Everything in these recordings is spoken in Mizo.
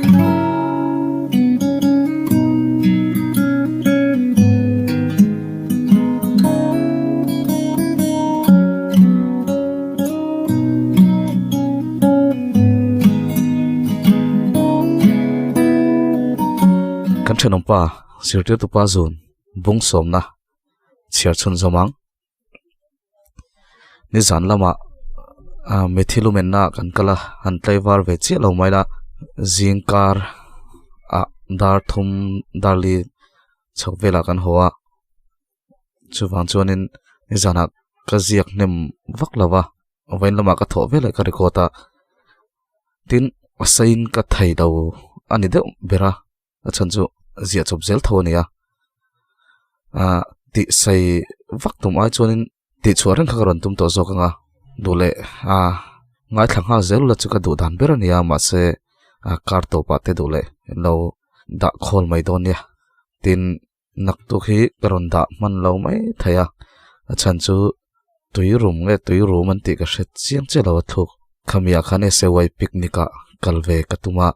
Kan thenawmpa zirtirtupa zun bung sawmna chhiar chhunzawm ang. Nizan lamah ah mithi lumenna ah kan kal a han tlaivar ve chiah lo mai la zing kar ah dar thum dar li chho velah kan haw a chuvang chuanin nizanah ka ziak hnem vak lo va vawiin lamah ka thawh veleh ka record a tin a seiin ka thei lo a ni deuh ber a. a chhan chu ziah chawp zel tho a ni a ah tih sei vak tum ai chuanin tih chhuah reng kha ka rawn tum tawh zawk ang a duh leh ah ngaithla nghal zel ula chu ka duh dan ber a ni a mahse ah kar tawpah te duh leh lo dah khawl mai dawn nia tin naktuk hi ka rawn dah hman lo mai thei a a chhan chu tui rum nge tui rum an tih ka hre chiang chiah lo a thluk khami ah khan S A Y picnic ah kal ve ka tum a.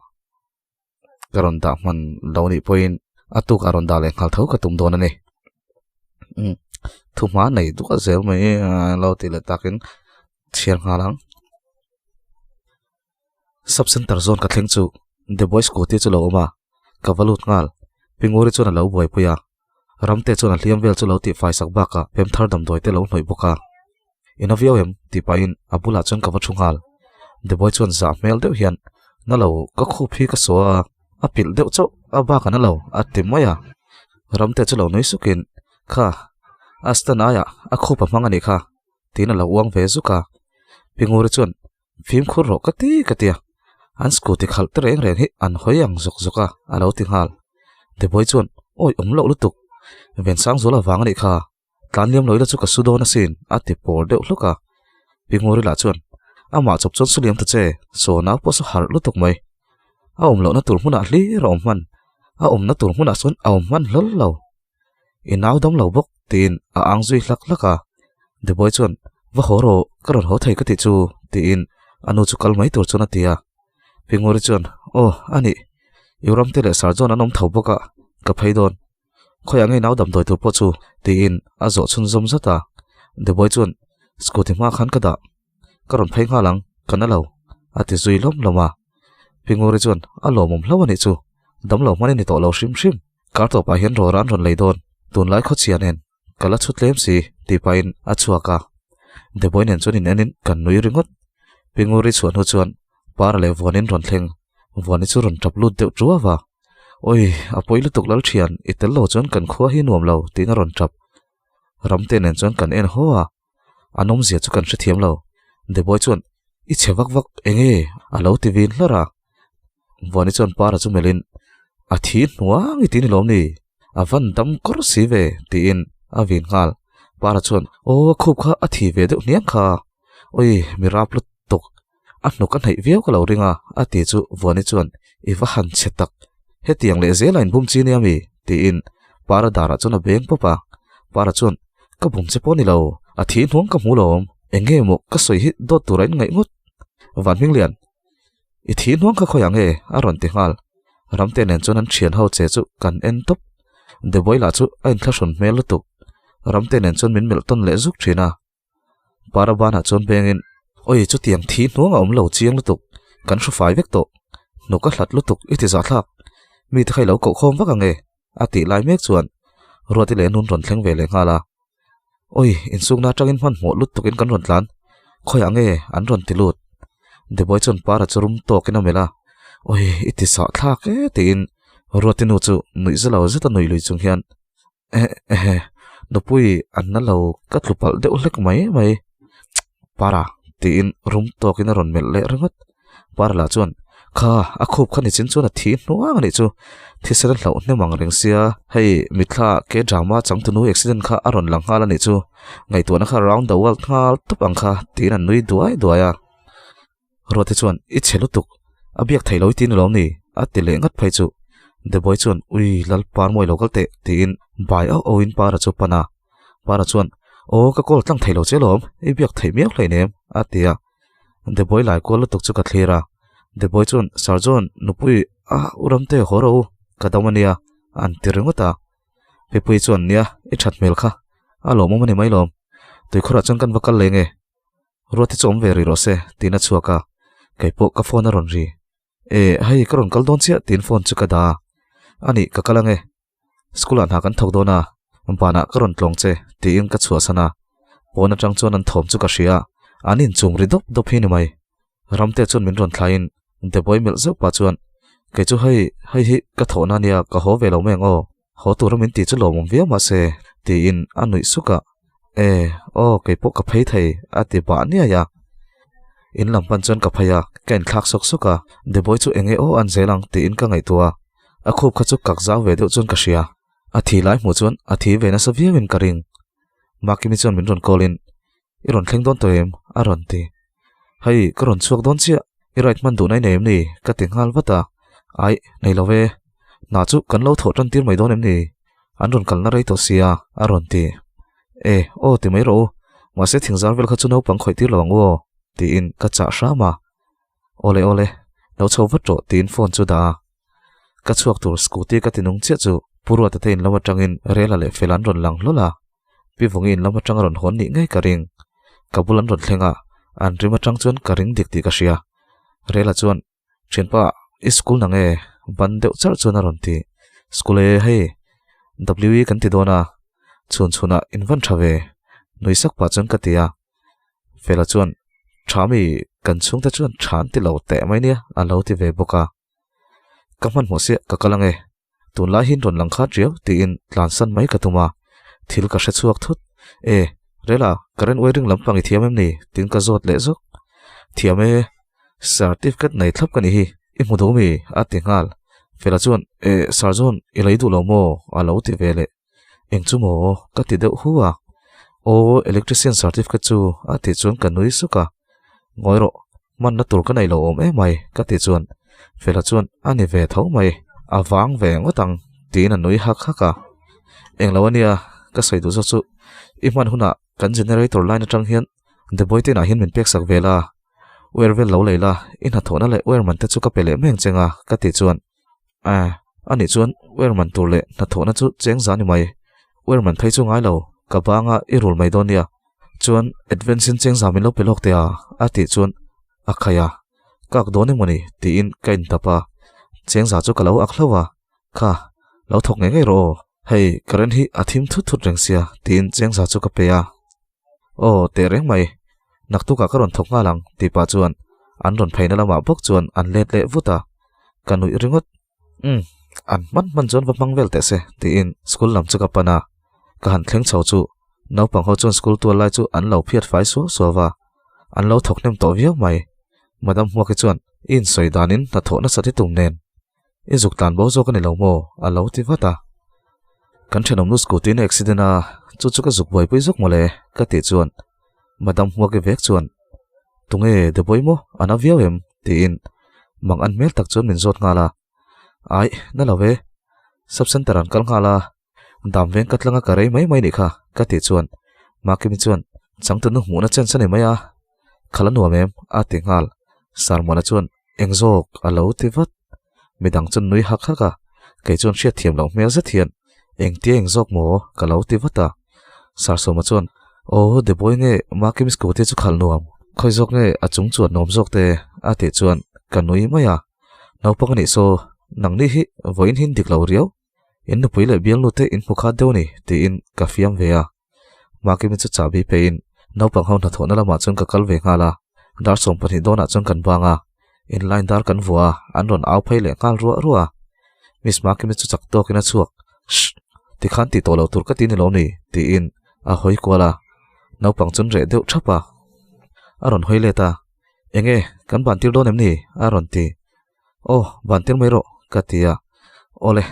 ka rawn dah hman lo nih pawhin a tuk a rawn dah leh nghal tho ka tum dawn a ni umm thu hma nei duah zel mai lo tih leh takin chhiar nghal ang sub center zawn ka thleng chu the boy scooty chu lo awm a ka va lut nghal pinguri chuan a lo buaipui a ramte chuan a hliam vel chu lo tihfai sak bakah pem thar damdawi te lo hnawih bawk a. In a viau em? tih pahin a bulah chuan ka va thu nghal. The boy chuan zah hmel deuh hian, Na lo, ka khup hi ka saw a, a pilh deuh chauh a bak a na lo, a ti mai a. Ramte chu lo nui sukin, Kha, a stand aiah a khup a hmang a nih kha, tiin a lo uang ve zuk a. Pinguri chuan, Fimkhur rawh ka ti ka ti a, an scooty khalh te reng reng hi an hawi ang zawk zawk a, a lo ti nghal. The boy chuan, Awi awm loh lutuk, Vensangzuala vang a nih kha, Tlan liam lo ila chu ka su dawn asin, a ti pawr deuh hluk a. Pi Nguri lah chuan, Amah chawp chuan su liam ta che, saw nau pawh saw harh lutuk mai. A awm lohna tur hmunah hlir a awm hman, a awmna tur hmunah chuan a awm hman hlawl lo. I nau dam lo bawk, tiin a ang zui hlak hlak a. Deboi chuan, Va haw rawh, ka rawn haw thei ka tih chu, tiin a nu chu kal mai tur chuan a ti a. Pi Nguri chuan, Aw, a nih, i Ramte leh Sarjawn an awm tho bawk a, ka phei dawn. Khawiah ngei nau damdawi tur pawh chu tiin a zawh chhunzawm zat a. Deboi chuan scooty hma khan ka dah, ka rawn phei nghal ang, ka na lo, a ti zui lawm lawm a. Pinguri chuan a lawmawm hlauh a nih chu, damlo hman i ni tawh lo hrim hrim, kar tawpah hian rawra an rawn lei dawn, tunlai khawchhia nen ka la chhut tlem si tih pahin a chhuak a. Deboi nen chuan in enin kan nui ringawt. Pinguri chhuah hnu chuan Para leh Vuanin rawn thleng, Vuani chu rawn tap lut deuh tuau a. Oi, a pawi lutuk lal thian, i tel lo chuan kan khua hi nuam lo, tiin a rawn tap. Ramte nen chuan kan en haw a, a nawmzia chu kan hrethiam lo. Deboi chuan, I chhe vak vak, enge? a lo ti vin hlar a. Vuani chuan Para chu melhin, A thi hnuang i ti ni lawm ni? A van dam kawr si ve, tiin a vin nghal. Para chuan, Aw, a khup kha a thi ve deuh hniang kha. Oi, mi rap lutuk. A hnuk a hnaih viau ka lo ring a, a ti chu Vuani chuan, I va han chhe tak, hetiang leh zela inbum chi nia mi? tiin Para darah chuan a beng pawp a. Para chuan, Ka bum che pawh ni lo, a thi hnuang ka hmu lo awm, eng nge maw ka sawi hi dawt tura in ngaih ngawt? Van Hminglian, I thi hnuang kha khawiah nge? a rawn ti nghal. Ramte nen chuan an thian ho che chu kan en tawp. Deboi lah chu a inthlahrun hmel lutuk. Ramte nen chuan min melh tawn leh zuk thin a. Parabanah chuan bengin, Oi, chutiang thi hnuang a awm lo chiang lutuk, kan hru fai vek tawh. Hnuk a hlat lutuk i ti zahthlak. Mite kha i lo koh khawm vak ang e, a tih lai mek chuan Ruati leh Nun rawn thleng ve leh nghal a. Oi, insukna atangin hmanhmawh lutukin kan rawn tlan. Khawiah nge an rawn ti lut? Deboi chuan Para chu rum tawkin a melh a, Oi, i ti zahthlak e, tiin Ruati nu chu nuih zalo zeta nui lui chung hian, Eh eh nupui an na lo ka tlu palh deuh hlek mai mai para tiin rum tawkin a rawn melh leh ringawt para lah chuan kha a khup kha nichin chuan a thi hnuang a nih chu thisen a hlauh hnem ang reng sia hei mitthla ke drama changtunu accident kha a rawn lang nghal a nih chu ngaihtuahna kha round the world nghal tawp ang kha tiin an nui duai duai a. Ruate chuan, I chhe lutuk, a biak theih lo i ti ni lawm ni? a ti leh ngat phei chu. Deboi chuan, Ui, Lal Par mawi lo kal teh, tiin bai auh auhin Para chu pan a. Para chuan, Aw, ka call tlang thei lo che lawm, i biak theih miau hleinem, a ti a. Deboi lai kual lutuk chu ka thlir a. Deboi chuan, Sir John, nupui a u Ramte haw rawh u, ka dam a nia, an ti ringawt a. Pipuii chuan, Nia, i that hmel kha, a lawmawm a ni mai lawm. Tuikhawrah chuan kan va kal leng e. Ruati chu awm ve rih rawh se, tiin a chhuak a. Kei pawh ka phone a rawn ri. E, hei ka rawn kal dawn chiah tiin phone chu ka dah a. A nih, ka kal ang e. School ah hna kan thawk dawn a, banah ka rawn tlawng che tiin ka chhuahsan a. Pawn atang chuan an thawm chu ka hria a, an inchung ri dawp dawp hi ni mai. Ramte chuan min rawn thlaiin Deboi melh zeuh pah chuan, Kei chu hei, hei hi ka thawhna ania ka haw ve lo mai ang aw, haw tura min ti chu lawmawm viau mahse tiin a nuih suk a. E, aw kei pawh ka phei thei a ti bah niai a. In lam pan chuan ka phei a, ka inthlak sawk sawk a, Deboi chu enge aw an zel ang tiin ka ngaihtuah a. A khup kha chu kak zau ve deuh chuan ka hria. A thi lai hmuh chuan a thi ve nasa viauin ka ring. Makimi chuan min rawn call in, I rawn thleng dawn tawh em? a rawn ti. Hei, ka rawn chhuak dawn chiah, i ride hman duhna i nei em ni? ka ti nghal vat a. Aih, nei lo ve. Hna chu kan lo thawh tan tir mai dawn em ni? An rawn kalna rei tawh sia, a rawn ti. E, aw ti mai rawh u. Mahse thingzar vel kha chu naupang khawih tir lo ang u aw, tiin ka chah hram a. Awle awle, lo chho vat rawh tiin phone chu dah a. Ka chhuak tur scooty ka ti nung chiah chu Pu Ruata te in lam atangin Rela leh Fela an rawn lang hlawl a. Pi Vungi in lam atang a rawn hawn nih ngei ka ring. Ka bul an rawn thleng a, an rim atang chuan ka ring dik tih ka hria. Rela chuan, Thianpa, i school na nge? Ban deuh charh chuan a rawn ti. School e, hei, WE kan ti dawn a, chhun chhunah in van tha ve, nui sak pah chuan ka ti a. Fela chuan, Tha mi, kan chhungte chuan tha an ti lo teh mai nia, a lo ti ve bawk a. Ka hmanhmawh siah ka kal ange, tunlai hian rawn lang khat riau tiin tlansan mai ka tum a, thil ka hre chhuak thut. E, Rela, current wiring lampang i thiam em ni? tiin ka zawt leh zawk. Thiam e, certificate nei thlap ka nih hi, i hmu duh mi? a ti nghal. Fela chuan, E, Sir John, i lei duh lo maw? a lo ti ve leh. Eng chu maw? Ka ti deuh hu a. Aw, electrician certificate chu a tih chuan ka nui suk a. Ngawi rawh, hmanna tur ka neih lo awm em mai ka tih chuan Fela chuan a ni ve tho mai, a vang ve ngawt ang tiin a nui hak hak a. Eng lo ania, ka sawi duh zawk chu i hman hunah kan generator line atang hian Deboi te inah hian min pek sak ve la, wire vel lo lei la, i hnathawhna leh wire man te chu ka pe leh mai ang che nga ka tih chuan A, anih chuan wire man tur leh hnathawhna chu cheng za ni mai. Wire man phei chu ngai lo, ka banga i rul mai dawn nia. Chuan advance in cheng za min lo pe lawk teh a, a tih chuan a khai a. Ka ak dawn emawni tiin ka intap a, cheng za chu ka lo ak hlauh a. Kha, lo thawk ngei ngei rawh aw, hei current hi a thim thut thut reng sia tiin cheng za chu ka pe a. Aw, teh reng mai. Naktukah ka rawn thawk nghal ang, tih pah chuan an rawn pheina lamah bawk chuan an let leh vut a. Ka nuih ringawt. Umm, an hman hman chuan va hmang vel teh se, tiin school lam chu ka pan a. Ka han thleng chho chu naupang ho chuan school tual lai chu an lo phiat fai suau suau va. An lo thawk hnem tawh viau mai. Madam Hmuaki chuan i insawi danin hnathawh nasat hi tum nen. I zuk tlan bo zawk a ni lo maw? a lo ti vat a. Kan thenawmnu scooty in a accident a, chu chu ka zuk buaipui zawk mawle ka tih chuan Madam Hmuaki vek chuan Tunge Deboi maw a na viau em? tiin mang an hmel tak chuan min zawt nghal a. Aih, na lo e. Sub center an kal nghal a, dam veng ka tlanga ka rei mai mai nih kha ka tih chuan Makimi chuan Changtunu hmuhna chance a ni mai a, Khala nuam em? a ti nghal. Sarmona chuan Eng zawk a lo ti vat. Midang chuan nui hak hak a, kei chuan hriat thiam loh hmel zet hian Engtia eng zawk maw? ka lo ti vat a. Sarsawma chuan Aw Deboi nge Makim scooty chu khalh nuam, khawi zawk nge a chung chuan nuam zawk te? a tih chuan ka nui mai a. Naupang a nih saw, nangni hi vawiin hin dik lo riau, in nupui leh bialnu te in hmu khat deuh a ni tiin ka fiam ve a. Makimi chu chahbi peiin naupang ho hnathawhna lamah chuan ka kal ve nghal a, dar 12 dawnah chuan kan bang a, in line dar kan vuah a, an rawn au phei leh nghal ruah ruah a. Miss Makimi chu chak tawkin a chhuak, Shh! Tikhan tih tawh lo tur ka ti ni lo ni? tiin a hawi kual a, naupang chuan reh deuh thap a. A rawn hawi let a, Enge, kan ban tir dawn em ni? a rawn ti. Aw, ban tir mai rawh, ka ti a. Awle,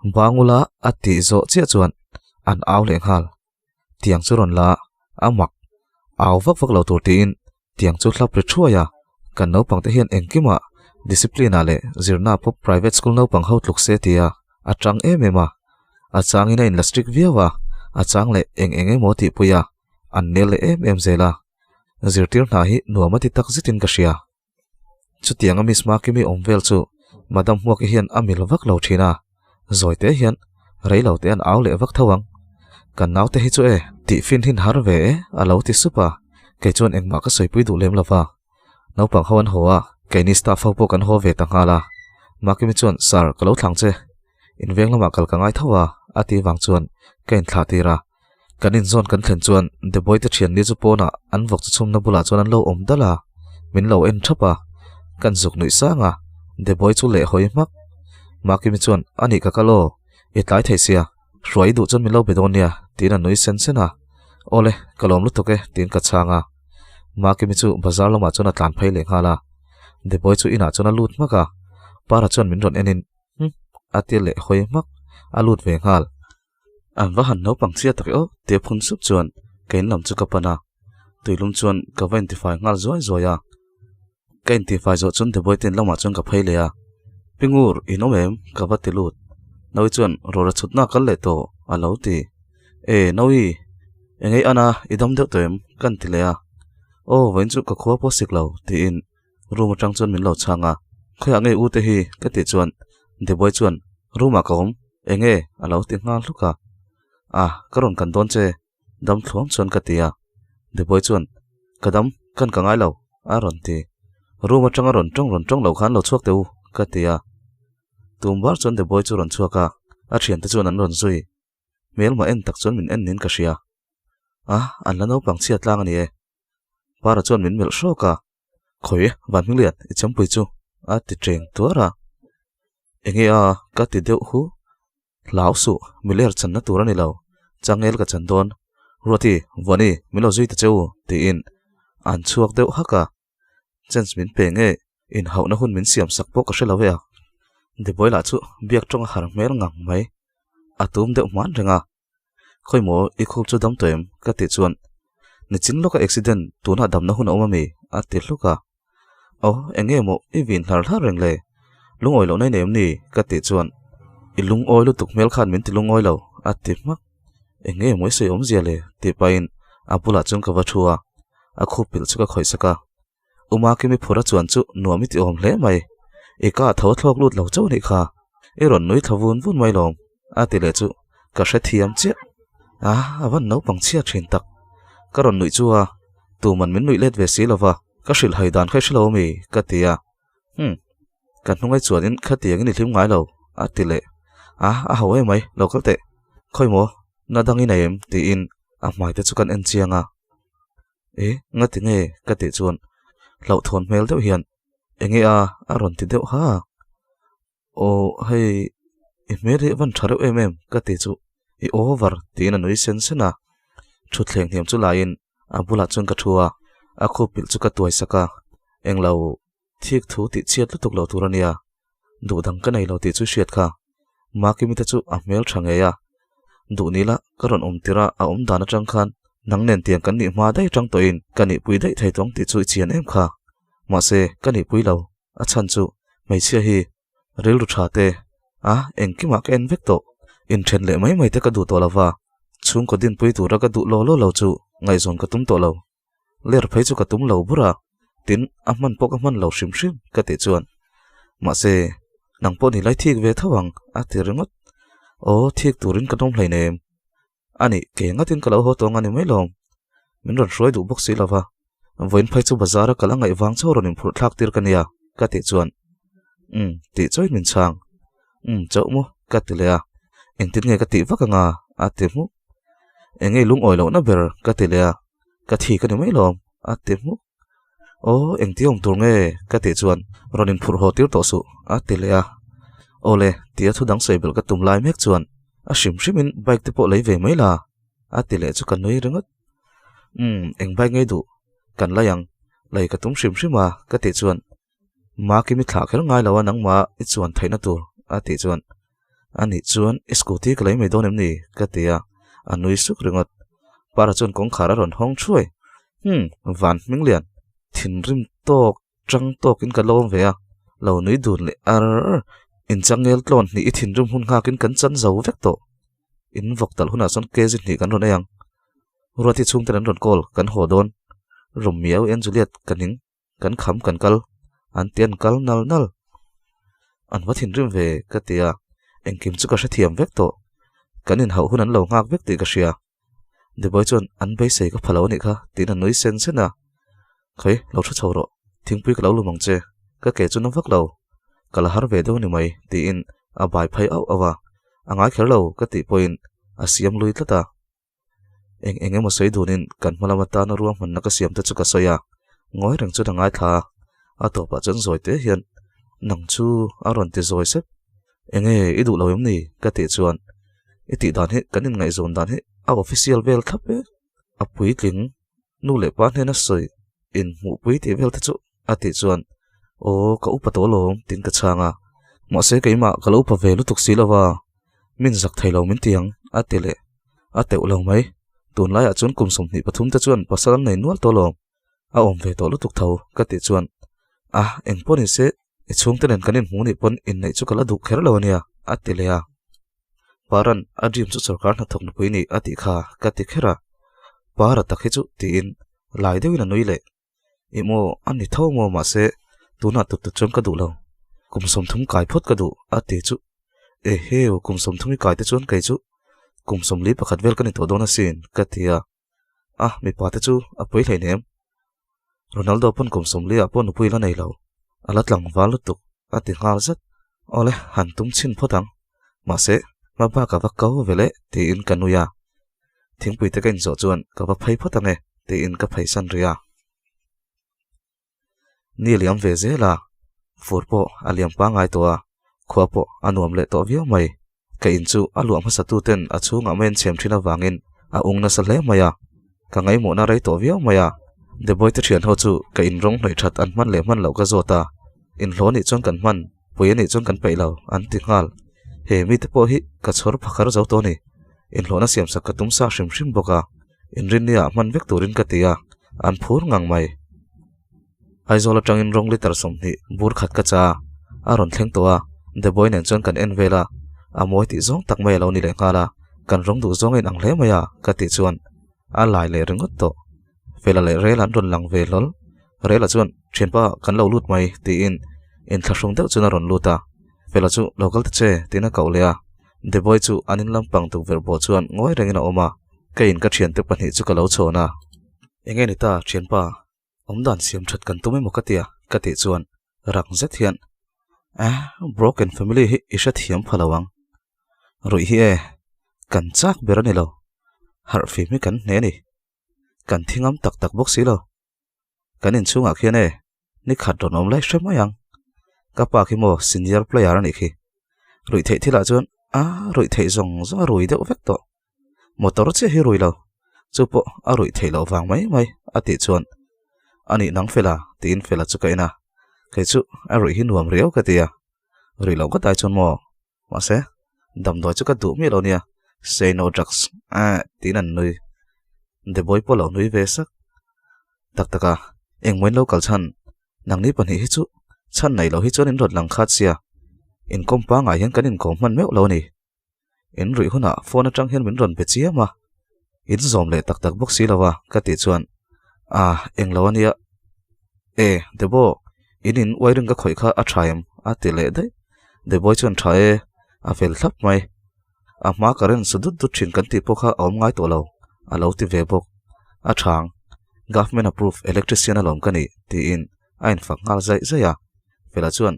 Bangula a tih zawh chiah chuan an au leh nghal. Tiang chu rawn la a, a mak. Au vak vak lo tur tiin tiang chu hlap ri thuai a. Kan naupang te hian engkimah discipline ah leh zirna pawh private school naupang ho tluk se tia a tang em em a. A changin a inla strict viau a, a chang leh eng eng emaw tihpui a, an nel leh em em zel a. Zirtir hna hi nuam a ti tak zetin ka hria. Chutianga Miss Makimi awm vel chu Madam Hmuaki hian a mil vak lo thin a, zawi te hian rei lo te an au leh vak tho ang. Kan naute hi chu e, tih fin hin har ve e, a lo ti sup a, kei chuan engmah ka sawipui duh lem lo va. Naupang ho an haw a, keini staff ho pawh kan haw ve ta nghal a. Makimi chuan, Sir, ka lo thlang che. Inveng lamah kal ka ngai tho a, a ti vang chuan ka inthlah tir a. Kan inzawn kan thlen chuan Deboi te thian ni chu pawnah an vawk chu chhumna bulah chuan an lo awm dal a, min lo en thap a, kan zuk nuih sang a, Deboi chu leh hawi hmak. Makimi chuan, A nih ka kal aw, i tlai thei sia, hruai i duh chuan min lo be dawn nia, tiin a nui sen sen a. Awle, ka lawm lutuk e, tiin ka chhang a. Makimi chu bazar lamah chuan a tlan phei leh nghal a. Deboi chu inah chuan a lut hmak a, Para chuan min rawn enin, Hm, a ti leh hawi hmak, a lut ve nghal. An va han naupang chhia tak e aw tia phun sup chuan ka in lam chu ka pan a, tuilum chuan ka va intifai nghal zuai zuai a. Ka intifai zawh chuan Deboi te in lamah chuan ka phei leh a, Pingur, in awm em? ka va ti lut. Naui chuan rawra chhutna a kal leh tawh a lo ti. E, Naui, engei an a, i dam deuh tawh em? ka inti leh a. Aw, vawiin chu ka khua pawh sik lo, tiin Room atang chuan min lo chhang a, Khawiah nge u te hi? ka tih chuan Deboi chuan, Room ah ka awm, enge? a lo ti nghal hluk a. Ah, ka rawn kan dawn che, dam thluam chuan ka ti a. Deboi chuan, Ka dam, kan ka ngai lo, a rawn ti. Room atanga rawn tawng rawn tawng lo khan lo chhuak teh u, ka ti a. Tum bar chuan Deboi chu rawn chhuak a, a thiante chuan an rawn zui. Hmelma en tak chuan min en nin ka hria. A, an la naupang chhia tlang a ni e. Para chuan min melh hrawk a, Khawi, Vanhminglian, i chempui chu a ti teng tuar a. Enge a, ka ti deuh hu. Hlau suh, miler channa tur a ni lo, changel ka chan dawn. Ruati, Vuani, min lo zui ta che u, tiin an chhuak deuh hak a. Chance min pe nge, inhauhna hun min siam sak pawh ka hre lo e a. Deboi lah chu biak tawng a har hmel ngang mai. A tum deuh hman reng a. Khawi maw i khup chu dam tawh em? ka tih chuan, Nichin lawka accident tunah damna hun a awm ami? a ti hluk a. Aw, eng nge maw i vin hlar hlar reng le? Lungawi lohna i nei em ni? ka tih chuan, I lungawi lutuk hmel khan min ti lungawi lo, a ti hmak. Eng nge maw i sawi awmzia le? tih pahin a bulah chuan ka va thu a, a khup pilh chu ka khawih sak a. Uma Kimi phura chuan chu nuam i ti awm hle mai. I ka tho thlawk lut lo chauh anih kha. I rawn nui thla vun vun mai lawm, a ti leh chu ka hrethiam chiah. A, a van naupang chhia thin tak. Ka rawn nuih chu a, tuman min nuih let ve si lova, ka hrilh hai dan kha i hre lo ami? ka ti a. Hum, ka hnungai chuanin khatiangin i hlim ngai lo, a ti leh. A, a ho em mai, lo kal teh. Khawi maw, na dang i nei em? tiin a hmai te chu kan en chiang a. E, ngati nge? ka tih chuan hlauhthawn hmel deuh hian enge a a rawn ti deuh ha. Aw hei i hmel hi a van tha reuh em em ka ti chu i over tiin a nui sen sen a. Thutthleng hniam chu laiin a bulah chuan ka thu a, a khup pilh chu ka tuai sak a, englo thik thu tih chhiat lutuk lo tur a nia, duh dang ka nei lo tih chu hriat kha. Makimi te chu a hmel tha ngei a, duh ni la ka rawn awm tirh a a awm dan atang khan nang nen tiang kan nih hma daih atang tawhin ka nihpui daih thei tawng tih chu i chian em kha. Mahse, ka nihpui lo, a chhan chu hmeichhia hi rilru tha te a engkimah ka en vek tawh, inthen leh mai mai te ka duh tawh lo va, chhungkaw dinpui tura ka duh law law lo chu ngaihzawn ka tum tawh lo. Ler phei chu ka tum lo bur a, tin a hman pawh ka hman lo hrim hrim ka tih chuan mahse nang pawh ni lai thik ve tho ang a ti ringawt. Aw thik turin ka nawm hleinem a nih ke ngatin ka lo haw tawng a ni mai lawm. Min rawn hruai duh bawk si lova, vawiin phei chu bazar a kal a ngaih vang chauh rawn inphurh thlak tir ka nia ka tih chuan umm tih chauhin min chhang. Umm chauh maw ka ti leh a, engtin nge ka tih vak anga a ti hmuk. Eng nge lungawi lohna ber ka ti leh a, ka thi ka ni mai lawm a ti hmuk. Aw engti awm tur nge ka tih chuan rawn inphurh haw tir tawh suh a ti leh a. Aw le tia thu dang sawi belh ka tum lai mek chuan a hrim hrimin bike te pawh lei ve mai la a ti leh chu ka nui ringawt. Umm eng bike ngei duh kan lai ang lei ka tum hrim hrim a ka tih chuan Maki mi thlah kher ngai lo a nangmah i chuan theihna tur a tih chuan a nih chuan i scooty ka lei mai dawn em ni ka ti a, a nui suk ringawt. Para chuan kawngkhar a rawn hawng thuai. Hum, van hming lian, thinrim tawk chang tawkin ka lawm ve a, lo nui dun leh ar ar, inchangel tlawn hnih i thinrim hun nghakin kan chan zo vek tawh. In vawk talh hunah chuan kg hnih kan rawn ei ang. Ruati chhungten an rawn call, kan haw dawn. Romeo and Juliet ka ning. Kan kham kan kal. an ti an kal nal nal. An va thinrim ve ka ti a, engkim chu ka hrethiam vek tawh. Kan inhauh hun an lo nghak vek tih ka hria. Deboy chuan an beisei ka pha lo anih kha tiin a nui sen sen a. Khawi, lo hre chho rawh, thingpui ka lo lum ang che, ka ke chu na vak lo, ka la har ve deuh ni mai tiin a bai phei auh auh a, a ngai kher lo ka tih pawhin a siam lui tlat a. Eng eng emaw sawi dunin kan hma lam atana ruahmanna ka siam te chu ka sawi a, ngawi reng chuan a ngaithla a, a tawpah chuan zawi te hian nang chu a rawn ti zawi sep. Enge i duh lo em ni? ka tih chuan i tih dan hi kan inngaihzawn dan hi a official vel thlap e, a puitling nu leh pa hnena sawi inhmuhpui tih vel te chu a tih chuan aw ka upa tawh alawm tiin ka chhang a, mahse keimah ka lo upa ve lutuk si lo va, min zak thei lo min ti ang a ti leh a teuh lo mai, tunlaiah chuan kum 23 te chuan pasal an nei nual tawh alawm. a awm ve tawh lutuk tho ka tih chuan a engpawh ni se i chhungte nen kan inhmuh nih pawn inneih chu ka la duh kher lo ania a ti leh a Paran a dream chu sorkar hnathawk nupui nih a tih kha ka ti kher a Para tak hi chu tiin lai deuhin a nui leh ih maw a ni tho maw mahse tunah tut tut chuan ka duh lo kum 30 kai phawt ka duh a ti chu eheu kum 30 i kai te chuan kei chu kum 41 vel ka ni tawh dawn asin ka ti a. A, mipa te chu a pui hleinem. Ronaldo pawn kum 40 ah pawh nupui la nei lo. A la tlangval lutuk a ti nghal zet. Awle, han tum chhin phawt ang. Mahse, hma bak a va ko ve leh tiin ka nui a. Thingpui te ka inzawh chuan ka va phei phawt ang e tiin ka pheisan rih a. Ni liam ve zel a, fur pawh a liam pangngai tawh a, khua pawh a nuam leh tawh viau mai. Ka in chu a luah hmasa tu ten a chhungah mai an chhem thin avangin a ung nasa hle mai a, ka ngaihmawhna rei tawh viau mai a. Deboy te thian ho chu ka in rawng hnawih that an hman leh hman loh ka zawt a, inhlawh anih chuan kan hman, pui anih chuan kan peih lo an ti nghal. He mite pawh hi ka chhawr phakhar zo tawh a ni, inhlawhna siamsak ka tum sa hrim hrim bawk a. Inrinnia hman vek turin ka ti a, an phur ngang mai. Aizawl atangin rawng litre 20 bur khat ka cha a, a rawn thleng tawh a, Deboy nen chuan kan en vel a, a mawi tih zawng tak mai a lo ni leh nghal a, kan rawng duh zawng a inang hle mai a ka tih chuan a lai leh ringawt tawh. Fela leh Rela an rawn lang ve hlawl. Rela chuan, Thianpa, kan lo lut mai tiin inthlahrung deuh chuan a rawn lut a, Fela chu lo kal ta che tiin a koh leh a, Deboy chu an in lampang tukverh bawh chuan ngawi rengin a awm a, keiin ka thiante pahnih chu ka lo chhawn a. Enge ni ta thianpa, awmdan siam that kan tum emaw ka tia ka tih chuan rang zet hian Eh, broken family hi i hrethiam pha lo ang. Ruih hi e, kan chak ber a ni lo. Harh fim hi kan hne a ni. Kan thi ngam tak tak bawk si lo. Kan inchhungah khian e, ni khat rawn awm lai hre mai ang. Ka pa khi maw senior player a nih khi. Ruih theih thilah chuan a ruih theih zawng zawng a rui deuh vek tawh. Motor chiah hi rui lo, chu pawh a ruih theih loh vang mai mai a tih chuan a nih nang Fela tiin Fela chu ka en a. Kei chu a ruih hi nuam riau ka ti a. Ruih loh ngawt ai chuan maw? Mahse, damdawi chu ka duh miah lo nia, say no drugs eh tiin an nui. Deboy pawh lo nui ve sak. Tak tak a, engmaw in lo kal chhan, nangni pahnih hi chu chhan nei lo hi chuan in rawn lang khat sia, inkawm pangngai hian kan inkawm hman meuh lo a ni. In ruih hunah phone atang hian min rawn be chiam a, in zawm leh tak tak bawk si lo a ka tih chuan ah englo a nia e Debo in in wiring ka khawih kha a tha em a ti leh daih Deboy chuan tha e a fel thlap mai a hma current su dut dut thin kan tih pawh kha a awm ngai tawh lo a lo ti ve bawk a thang government approved electrician alawm ka nih tiin a infak nghal zaih zaih a Fela chuan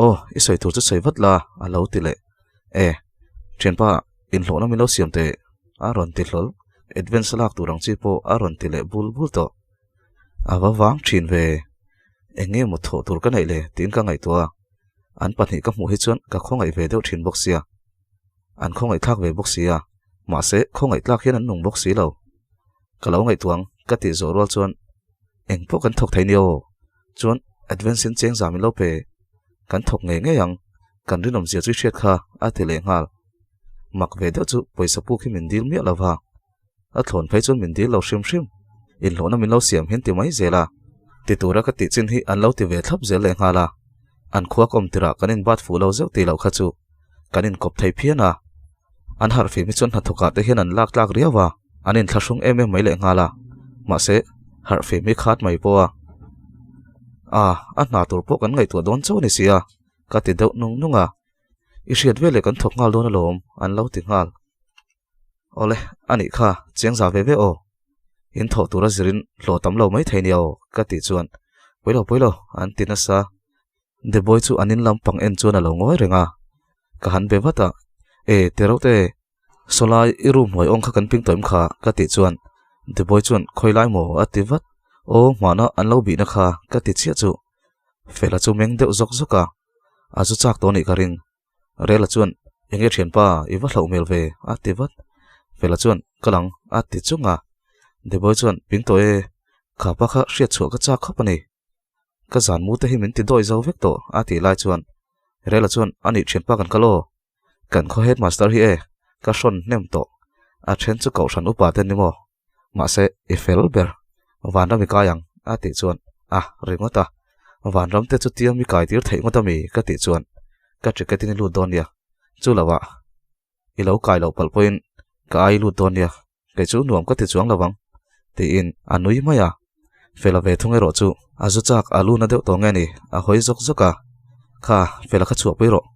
aw i sawi tur chu sawi vat la a lo ti leh e thianpa inhlawhna min lo siam teh a rawn ti hlawl advance lak tur ang chi pawh a rawn ti leh bul bul tawh a va vang thin ve eng nge maw thawh tur ka neih le tiin ka ngaihtuah a an pahnih ka hmuh hi chuan ka khawngaih ve deuh thin bawk sia an khawngaih thlak ve bawk sia mahse khawngaih tlak hian an nung bawk si lo ka lo ngaihtuah ang ka tih zawh rual chuan eng pawh kan thawk thei nia aw chuan advance in cheng zam in lo pe kan thawk ngei ngei ang kan rinawm zia chu i hriat kha a ti leh nghal mak ve deuh chu pawisa puk hi min dil miah lo va a thlawn phei chuan min dil lo hrim hrim inhlawhna min lo siam hian ti mai zel a ti tura ka tih chin hi an lo ti ve thlap zel leh nghal a an khua ka awm tirah kan inbat fuh lo zeuh tih loh kha chu kan inkawp thei phian a an harh fim hi chuan hnathawkah te hian an lak tlak riau a an inthlahrung em em mai leh nghal a mahse harh fim hi khat mai pawh a. A, a hna tur pawh kan ngaihtuah dawn chauh a ni si a, ka ti deuh nung nung a. I hriat veleh kan thawk nghal dawn alawm, an lo ti nghal. Awle, a nih kha, chiang za ve ve aw. In thawh tura zirin hlawh tam lo mai thei nia aw, ka tih chuan, Pawilo, pawilo, an ti nasa. Deboy chu an in lampang en chuan a lo ngawi reng a. Ka han be vat a, E, Terote, Sawlai i room hnuai awng kha kan ping tawh em kha? ka tih chuan Deboy chuan, Khawi lai maw? a ti vat. Aw, hmana an lo bihna kha, ka ti chiah chu. Fela chu meng deuh zawk zawk a, a zu chak tawh a nih ka ring. Rela chuan, Enge thianpa, i va hlauh hmel ve, a ti vat. Fela chuan, Ka lang, a ti chung a. Deboy chuan, Ping tawh e, kha pa kha hriat chhuah ka chak khawp a ni. Ka zan mu te hi min ti dawi zo vek tawh, a tih lai chuan Rela chuan, A nih thianpa kan kal aw. Kan khaw headmaster hi e, ka hrawn hnem tawh. A then chu kohhran upa te ni maw? Mahse, i fel ber. Vanram i kai ang, a tih chuan, A, ringawt a. Vanram te chu tia mi kai tir theih ngawt ami? ka tih chuan, Ka ticket in i lut dawn nia. Chu lo ah, i lo kai loh palh pawhin ka ai lut dawn nia. Kei chu nuam ka ti chuang lo ang, tiin a nui mai a. Fela ve thung erawh chu a zu chak a lu na deuh tawh nge ni, a hawi zawk zawk a. Kha, Fela kha chhuahpui rawh.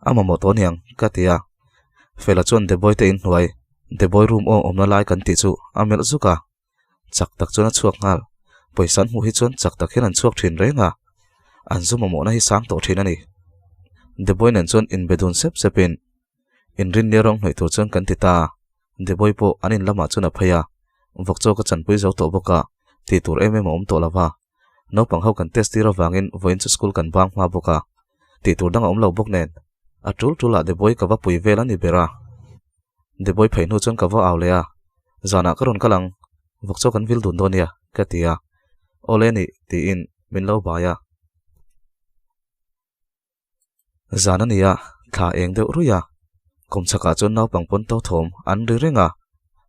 A mamawh tawh aniang, ka ti a. Fela chuan Deboy te inhnuai, Deboy room aw awmna lai kan tih chu a melh zuk a. Chak tak chuan a chhuak nghal. Pawisa an hmuh hi chuan chak tak hian an chhuak thin reng a. An zu mamawhna hi sang tawh thin a ni. Deboy nen chuan inbe dun sep sepin Inrinnia rawng hnawih tur chuan kan ti ta. Deboy pawh an in lamah chuan a phei a, vawk chaw ka chanpui zo tawh bawk a, tih tur em em a awm tawh lo va. Naupang ho kan test tir avangin vawiin chu school kan bang hma bawk a, tih tur dang a awm lo bawk nen. A tul tulah Deboy ka va pui vel a ni ber a. Deboy phei hnu chuan ka va au leh a, Zanah ka rawn kal ang, vawk chaw kan vil dun dawn nia, ka ti a. Awle nih, tiin min lo bai a. Zan a ni a, thla eng deuh ruih a. Kum chhakah chuan naupang pawn to thawm an ri reng a,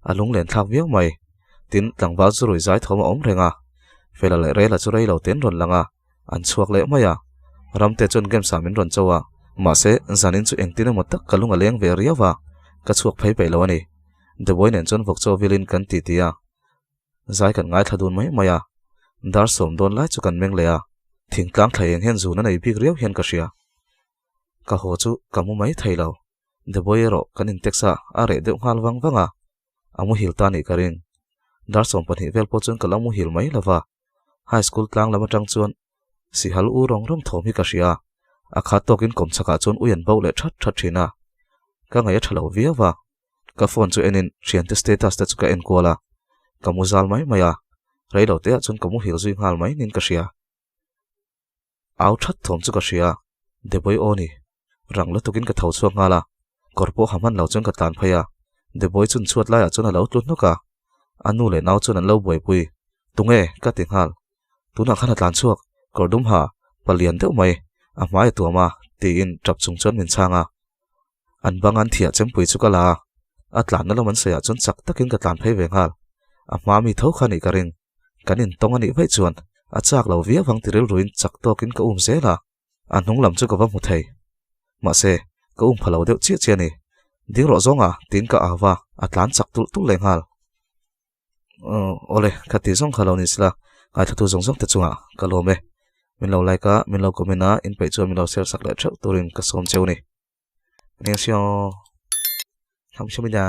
a lunglen thlak viau mai. Tin, tlangval chu rui zai thawm a awm reng a. Fela leh Rela chu rei lo te an rawn lang a, an chhuak leh mai a. Ramte chuan games ah min rawn cho a, mahse, zanin chu engtin emaw tak ka lung a leng ve riau a, ka chhuak phei peih lo a ni. Deboy nen chuan vawk chaw vilin kan titi a. Zai kan ngaithla dun mai mai a, dar sawm dawn lai chu kan meng leh a, thingtlang thla eng hian zun a nei bik riau hian ka hria. Ka haw chu ka mu mai thei lo, Deboy erawh kan intex a, a reh deuh nghal vang vang a, a muhil ta nih ka ring. Dar 12 vel pawh chuan ka la muhil mai lo va, high school tlang lam atang chuan sihal u rawng rawng thawm hi ka hria, a khat tawkin kawmchhakah chuan ui an bo leh that that thin a, ka ngaih a tha lo viau va. Ka phone chu enin thiante status te chu ka en kual a, ka mu zal mai mai a, reilo te ah chuan ka muhil zui nghal mai niin ka hria. Au that thawm chu ka hria, Deboy aw ni. Rang lutukin ka tho chhuak nghal a, kawr pawh ha hman lo chuan ka tlan phei a, Deboy chun chhuat laiah chuan a lo tlu hnuk a, a nu leh nau chuan an lo buaipui. Tunge? ka ti nghal. Tunah khan a tlan chhuak, kawr dum ha, palian deuh mai, a hmai a tuam a, tiin tap chung chuan min chhang a. An bang an thiah chempui chu ka la a, a tlanna lam an sawiah chuan chak takin ka tlan phei ve nghal. A hma mi tho kha nih ka ring. Kan intawng a nih vaih chuan a chak lo viau vang ti rilruin chak tawkin ka um zel a, a hnung lam chu ka va hmu thei. Mahse, ka um pha lo deuh chiah chiah a ni. Ding rawh zawnga tiin ka au va, a tlan chak tulh tulh leh nghal. Awle, ka ti zawng kha lo ni sila, ngaithla zawng zawng te chungah ka lawm e. Min lo like a, min lo comment a, in peih chuan min lo share sak leh theuh turin ka sawm cheu ni. Annyeonghaseyo. Kamsahamnida.